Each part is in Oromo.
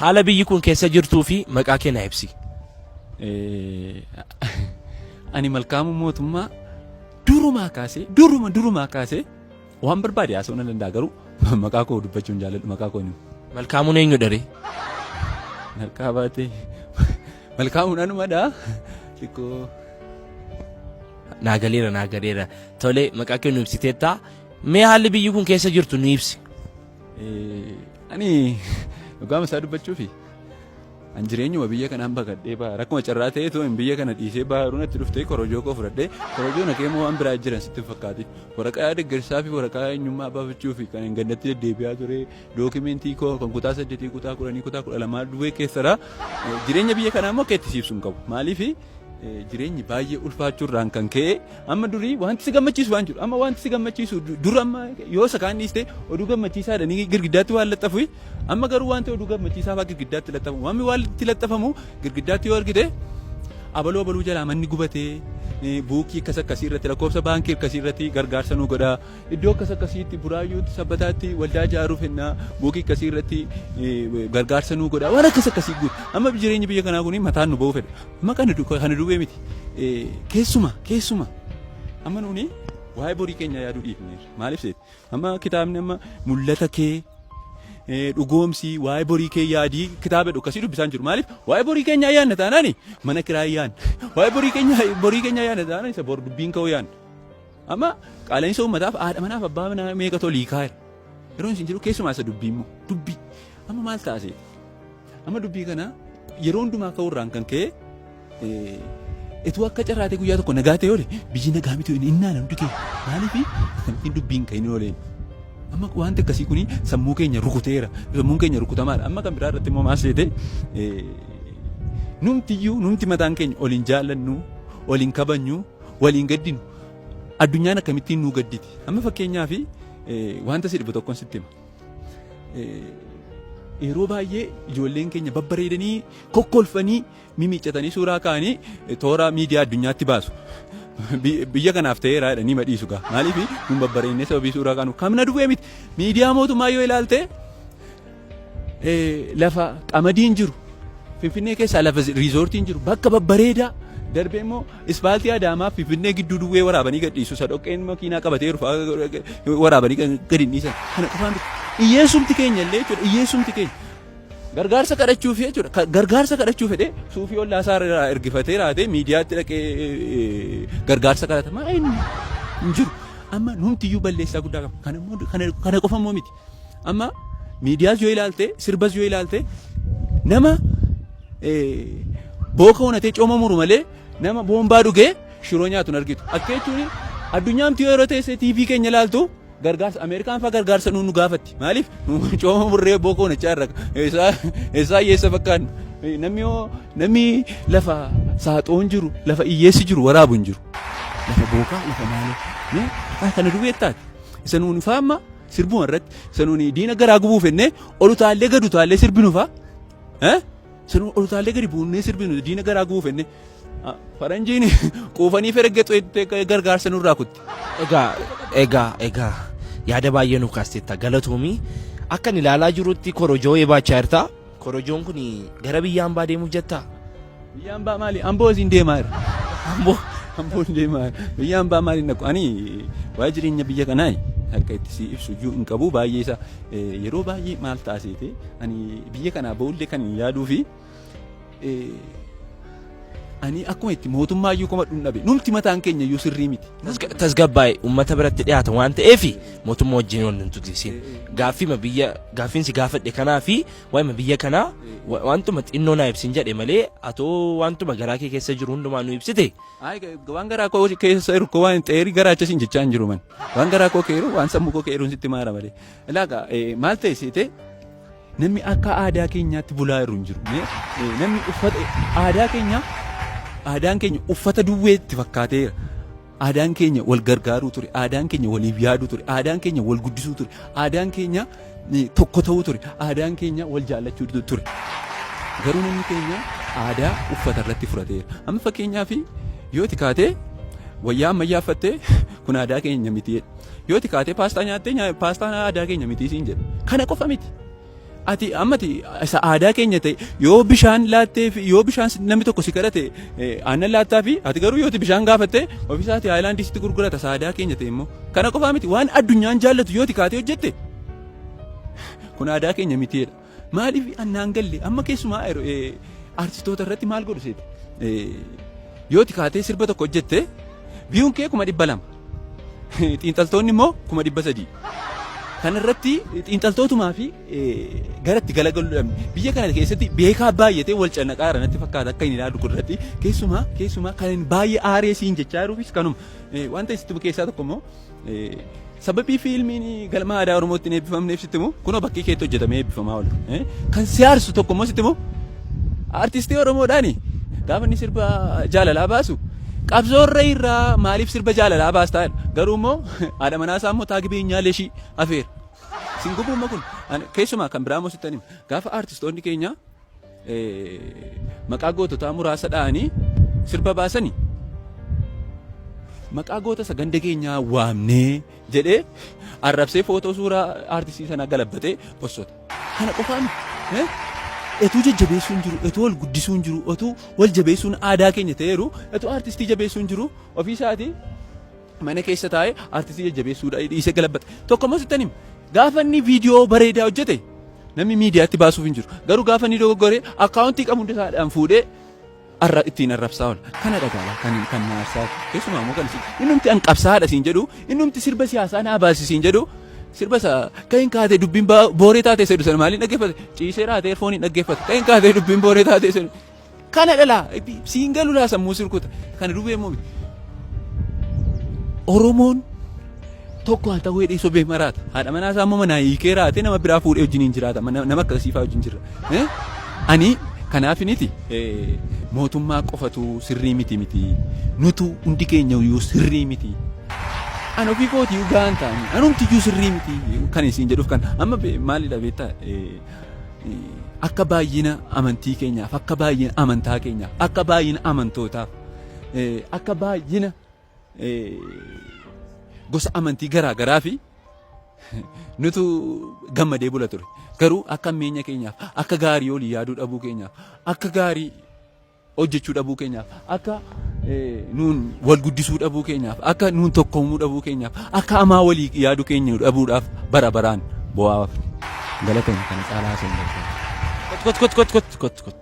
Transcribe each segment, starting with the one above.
Haala biyyi kun keessa jirtuu fi maqaa kee naa ibsi. Ani Malkaamuu Mootummaa durumaa kaasee duruma durumaa kaasee waan barbaade haasa'uu nan danda'a garuu maqaa koo dubbachuu hin jaalladhu maqaa koo hin himu. Malkaamuun eenyudha ree? Narkaa baatee Malkaamuun anumadha. Xiqqoo. Naa galeera naa galeera. Tole maqaa kee nu ibsiteetta. Mee haalli biyyi kun keessa jirtu nu ibsi. Ani dhugaama isaa dubbachuufi an jireenyuma biyya kanaan baqadhee ba'a rakkuma carraa ta'ee too hin biyya kana dhiisee ba'a natti dhuftee korojoo koo fudhadhee korojoo naqee immoo waan biraa jiran sitti hin fakkaatin waraqaa deeggarsaa fi waraqaa eenyummaa baafachuu fi kan hin gandatti deddeebi'aa ture dookimentii koo kan kutaa 8 kutaa 10 kutaa 12 duwwee keessadha jireenya biyya kanaa immoo akka itti siibsu hin qabu maaliif jireenyi baay'ee ulfaachuurraan kan ka'e amma durii wanti si gammachiisu waan jiru amma wanti si gammachiisu dur amma yoo isa kaan dhiiste oduu gammachiisaa jedhanii girgiddaatti waan laxxafu amma garuu wanti oduu gammachiisaa fa'aa girgiddaatti laxxafamu wanti waan itti laxxafamu girgiddaatti yoo argite abaluu abaluu jalaa manni gubatee buukii akkas akkasii irratti lakkoofsa baankii akkasii irratti gargaarsa nu godha Iddoo akkas akkasiitti Buraayyuutti Sabbataatti waldaa ijaaruu fennaa buukii akkasii irratti gargaarsa nuu godhaa waan akkas akkasii guutu. Amma jireenyi biyya kanaa kun mataan nu ba'uu fedha. Amma kana kana duwwee miti. Keessuma keessuma amma nuuni waa'ee borii keenya yaaduu dhiifneerra. Maaliif seeti? Amma kitaabni amma mul'ata kee dhugoomsi waa'ee borii kee yaadii kitaaba jedhu akkasii dubbisaan jiru. Maaliif waa'ee borii keenyaa yaadna taanaani mana kiraa yaadna. Waa'ee borii keenyaa yaadna taanaan isa bor dubbiin ka'uu yaadna. Amma qaala'insa uummataaf haadha manaaf abbaa manaa meeqatu olii kaa'eera. Yeroo isin jedhu keessumaa isa dubbii immoo dubbii. Amma maal ta'a seeti? Amma dubbii kana yeroo hundumaa ka'uurraan kan ka'e ituu akka carraatee guyyaa tokko nagaa ta'e oole biyyi nagaa miti inni innaan hundi keenya maaliif akkamittiin dubbiin ka'in ooleen. Amma wanti akkasii kuni sammuu keenya rukuteera. Sammuun keenya rukutamaadha. Amma kan biraa irratti immoo maal seete numtiyyuu numti mataan keenya ol hin jaallannu, ol hin kabajnu, waliin gaddinu addunyaan akkamittiin nuu gadditi. Amma fakkeenyaaf wanta si dhibu tokkon sitti hima. Yeroo baay'ee ijoolleen keenya babbareedanii kokkolfanii mimiiccatanii suuraa ka'anii toora miidiyaa addunyaatti baasu. Biyya kanaaf ta'eera jedhanii madhiisu gaa. Maaliif nun babbareennee sababii suuraa kaanu kamna duwwee miti. Miidiyaa mootummaa yoo ilaalte lafa qamadiin jiru Finfinnee keessaa lafa riizoortiin jiru bakka babbareedaa darbee immoo ispaaltii Adaamaa Finfinnee gidduu duwwee waraabanii gadhiisu isa dhoqqeen makiinaa qabatee jiru fa'aa waraabanii gadi hin dhiisan kana qofaan miti. Hiyyeessumti keenya illee jechuudha hiyyeessumti keenya gargaarsa kadhachuuf jechuudha gargaarsa kadhachuu fedhee suufii ollaa isaa irraa ergifatee raatee miidiyaatti dhaqee gargaarsa kadhata maa inni hin jiru. Amma numtiyyuu balleessaa guddaa qaba. Kana immoo kana qofa immoo miti. Amma miidiyaas yoo ilaalte sirbas yoo ilaalte nama booka onatee cooma muru malee nama boombaa dhugee shiroo nyaatu hin argitu. Akka jechuun addunyaamti yoo yeroo teessee TV keenya ilaaltu gargaarsa Ameerikaan fa'aa gargaarsa nu gaafatti. Maaliif cooma murree booka onachaa irra eessaa eessaa hiyyeessa fakkaannu. Namni yoo namni lafa saaxoon jiru lafa hiyyeessi jiru waraabu hin jiru. Lafa bookaa lafa maaloo. Kana duwwee taate. Isa nuun faamma Sirbuma irratti isa nuuni diina garaa gubuuf jennee ol utaallee gad utaallee sirbinu fa'a. Eh? Isa nuuni ol utaallee gadi buunee sirbinu diina garaa gubuuf jennee. Ah, Faranjiin quufanii feregexu jettee gargaarsa nurraa kutti. Egaa egaa egaa yaada baay'ee nuuf kaasteetta galatoomi. Akka ani ilaalaa jirutti korojoo eebaachaa jirta. Korojoon kun gara biyya ambaa deemuuf jettaa? Biyya ambaa maali? Amboo isin deemaa jira. Amboo amboo deemaa jira. Biyya ambaa maali naqu? Ani waa'ee jireenya biyya kanaa akka itti si ibsu iyyuu hin qabu baay'ee isaa yeroo baay'ee maal taasise ani biyya kanaa ba'ullee kan hin yaaduu fi Ani akkuma itti mootummaa iyyuu komadhu hin dhabe. Numti mataan keenya iyyuu sirrii miti. Tasgabbaa'e uummata biratti dhiyaata waan ta'eef mootummaa wajjin wal hin tuqsiisin. Gaaffiima biyya gaaffiin si gaafadhe kanaa fi waa'ima biyya kanaa wantuma xinnoo naa ibsin jedhe malee atoo wantuma garaa kee keessa jiru hundumaa nu ibsite. Waan garaa koo keessa jiru koo waan xeerii garaacha siin jechaa hin jiru man. Waan garaa koo keeru waan sammuu koo keeruun sitti maara malee. Ilaagaa maal ta'e seetee Namni akka aadaa keenyaatti bulaa jiru hin jiru. Namni uffata aadaa keenya aadaan keenya uffata duwweetti fakkaateera. Aadaan keenya wal gargaaruu ture. Aadaan keenya waliif yaaduu ture. Aadaan keenya wal guddisuu ture. Aadaan keenya tokko ta'uu ture. Aadaan keenya wal jaallachuu ture. Garuu namni keenya aadaa uffata irratti fudhateera. Amma fakkeenyaaf yoo itti kaatee wayyaa ammayyaa uffattee kun aadaa keenya miti. Yoo ati kaatee paastaa nyaattee paastaan aadaa keenya miti siin jedha. Kana qofa miti. Ati ammati isa aadaa keenya ta'e yoo bishaan laattee fi yoo bishaan namni tokko si kadhate aannan laattaa fi ati garuu yooti bishaan gaafatte ofiisaati haayilaandii sitti gurgurata isa aadaa keenya ta'e immoo. Kana qofaa miti waan addunyaan jaallatu yooti kaatee hojjette kun aadaa keenya mitiidha. Maaliif annaan galle amma keessumaa artistoota irratti maal godhu seeti? Yooti kaatee sirba tokko hojjette viyuun kee 200,000. Xiinxaltoonni immoo 300,000. Kana irratti xiinxaltootumaa fi gara itti galagalu dhabne. Biyya kana keessatti beekaa baay'atee wal cannaqaa jira natti fakkaata akka inni ilaalu irratti. Keessumaa keessumaa kan inni baay'ee aaree siin jechaa jiruufis kanuma. Wanta isitti keessaa tokko immoo sababii fiilmiin galma aadaa Oromootti hin eebbifamneef sitti himu kunoo bakkee keetti hojjetamee eebbifamaa oola. Kan si aarsu tokko immoo sitti himu artistii Oromoodhaani gaafa inni sirba jaalalaa baasu qabsoorra irraa maaliif sirba jaalalaa baastaa jedha. Garuu immoo haadha manaa isaa immoo taagi beenyaa leeshii afeera. Sin gubumma kun keessumaa kan biraa immoo sittan hima. Gaafa artistoonni keenya maqaa goototaa muraasa dha'anii sirba baasani maqaa goota isa ganda keenyaa waamnee jedhee arrabsee footoo suuraa aartistii sanaa galabbatee possota. Kana qofaa miti. Etuu jajjabeessuun jiru, etuu wal guddisuun jiru, etuu wal jabeessuun aadaa keenya ta'eeru, etuu aartistii jabeessuun jiru ofii isaatii mana keessa taa'ee aartistii jajjabeessuu dhiisee galabbata. Tokko immoo sittan hima. Gaafa inni viidiyoo bareedaa hojjete namni miidiyaatti baasuuf hin jiru. Garuu gaafa inni dogoggore akkaawuntii qabu hunda isaadhaan fuudhee arra ittiin arrabsaa oola. Kana dhagaala kan kan na aarsaa keessumaa immoo kan innumti an qabsaadha siin jedhu innumti sirba siyaasaa naa baasi siin jedhu sirba isa kan hin kaatee dubbiin booree taatee jedhu sana maaliin dhaggeeffate ciisee raatee erfooniin dhaggeeffate kan hin kaatee dubbiin booree taatee jedhu kana dhalaa siin galu laa sammuu sirkuta kana duwwee immoo miti. Oromoon tokko haa ta'uu hedhee sobee maraata. Haadha manaa isaa immoo manaa hiikee raatee nama biraa fuudhee wajjin hin jiraata. Nama akkasii fa'aa wajjin jirra. Ani kanaafiniti mootummaa qofatu sirrii miti miti. Nutu hundi keenya iyyuu sirrii miti. Ani ofii kootii gahaan ta'anii anumti iyyuu sirrii miti kan isin jedhuuf kan amma maalidha beektaa akka baay'ina amantii keenyaaf akka baay'ina amantaa keenyaaf akka baay'ina amantootaaf akka baay'ina gosa amantii garaa garaa fi nutu gammadee bula ture. Garuu akka hammeenya keenyaaf, akka gaarii olii yaaduu dhabuu keenyaaf, akka gaarii hojjechuu dhabuu keenyaaf, akka nuun wal guddisuu dhabuu keenyaaf, akka nuun tokkoomuu dhabuu keenyaaf, akka hamaa walii yaaduu keenya dhabuudhaaf bara baraan bu'aa hafne. Galatoon kana caalaa haasa'uu hin barbaadu. Kot kot kot kot kot kot.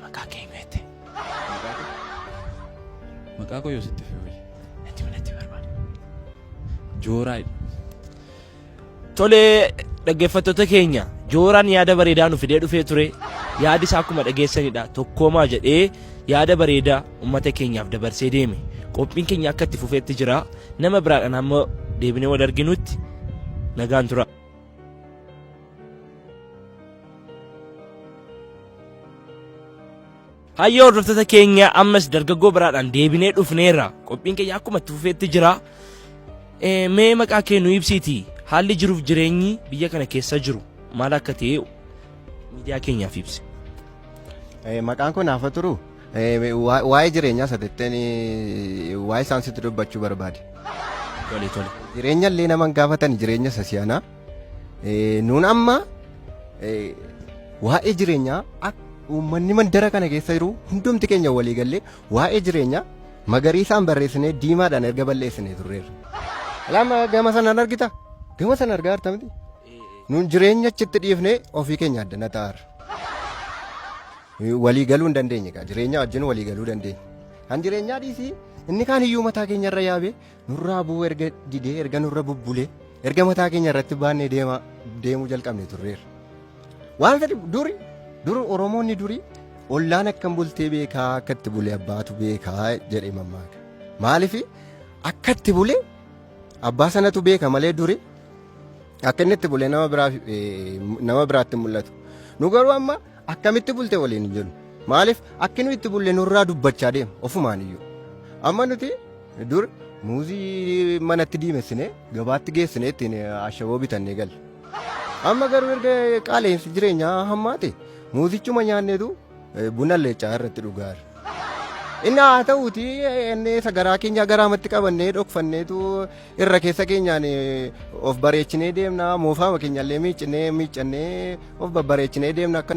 Maqaa kee meete. Maqaa koo yoo sitti fe'u. Natti natti barbaada. Jooraa jedha. Tole dhaggeeffattoota keenya Jooraan yaada bareedaa nu fidee dhufee ture. Yaadi isaa akkuma dhageessanidha. Tokkoomaa jedhee yaada bareedaa uummata keenyaaf dabarsee deeme. Qophiin keenya akka itti fufeetti jira. Nama biraadhaan hamma deebinee wal arginutti nagaan tura. Hayyoo hordoftoota keenya ammas dargaggoo biraadhaan deebinee dhufneerra. Qophiin keenya akkuma itti fufeetti jira. Mee maqaa kee nu ibsiiti. Haalli jiruuf jireenyi biyya kana keessa jiru maal akka ta'e miidiyaa keenyaaf ibsi. Maqaan koo Naafa Turuu. Waa'ee jireenyaa isa jetteen waa'ee isaan sitti dubbachuu barbaade. Tole tole. Jireenya illee nama hin gaafatan jireenya isa si'anaa. Nuun amma waa'ee jireenyaa uummanni mandara kana keessa jiru hundumti keenya walii gallee waa'ee jireenyaa magariisaan barreessinee diimaadhaan erga balleessinee turreerra. Lama gama sanaan argita? Gama sana argaa jirta miti? Nuun jireenya achitti dhiifnee ofii keenya addana taa'arra. Walii galuu hin dandeenye egaa jireenya wajjin walii galuu dandeenya. Kan jireenyaa dhiisii inni kaan iyyuu mataa keenya irra yaabee nurraa bu'uu erga didee erga nurra bubbulee erga mataa keenya irratti baannee deemaa deemuu jalqabne turreerra. Waan fedhe duri duri Oromoonni duri ollaan akkam bultee beekaa akka itti bule abbaatu beekaa jedhee mammaaka. Maaliif akka itti bule abbaa sanatu beeka malee duri akka inni itti bule nama biraa nama biraatti hin mul'atu. Nu garuu amma akkamitti bulte waliin hin jennu. Maaliif akki nu itti bulle nurraa dubbachaa deema ofumaan iyyuu. Amma nuti dur muuzii manatti diimessine gabaatti geessine ittiin ashaboo bitannee galle. Amma garuu erga qaala'insi jireenyaa hammaate muuzichuma nyaanneetu buna leecaa irratti dhugaa jirra. Inni haa ta'uuti, inni isa garaa keenya garaamatti qabannee dhokfanneetu irra keessa keenyaan of bareechinee deemna. Moofaama keenyallee miiccinee miiccannee of babbareechinee deemna akka.